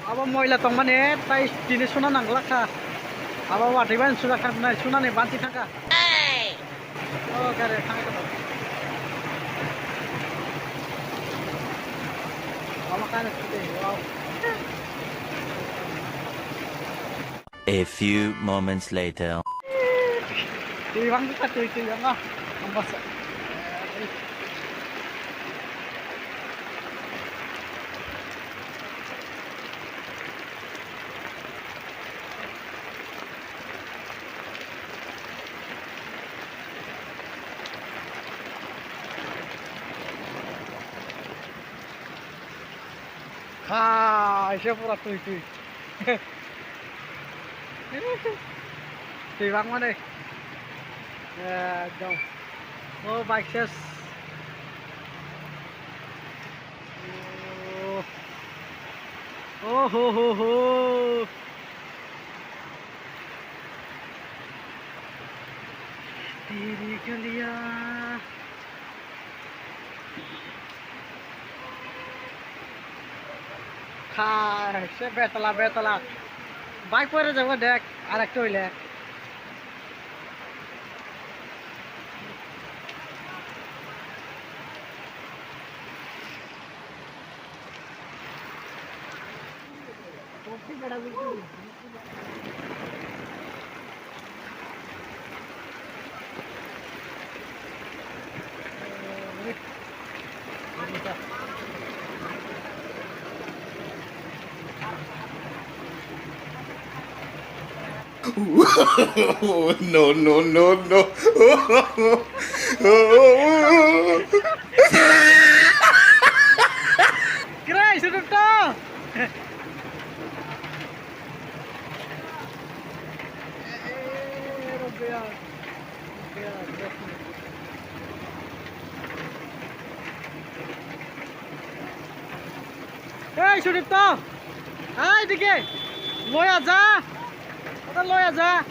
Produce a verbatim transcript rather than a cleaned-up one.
Abo moila tongmani tai tini suna nangla kha. Abo watwi bai suna kha, nai sunani bansi thangkha. Oh, gari thangkha. Abo kare sute, wow. A few moments later. Twi bang kha, twi, twi bang kha. Ang basa. Kha, ise pura twi twi. Twi bangmani. Ekdom. O bike ses. Oh. Oh ho ho ho. Tiri kaliya. Khai, se betala, betala. Bike pore jabo dek, arekta hoile. No, no, no, no. Krai, sudut to. Ei, Sudipto! Ai, dike! Loya ja! Ada loya ja!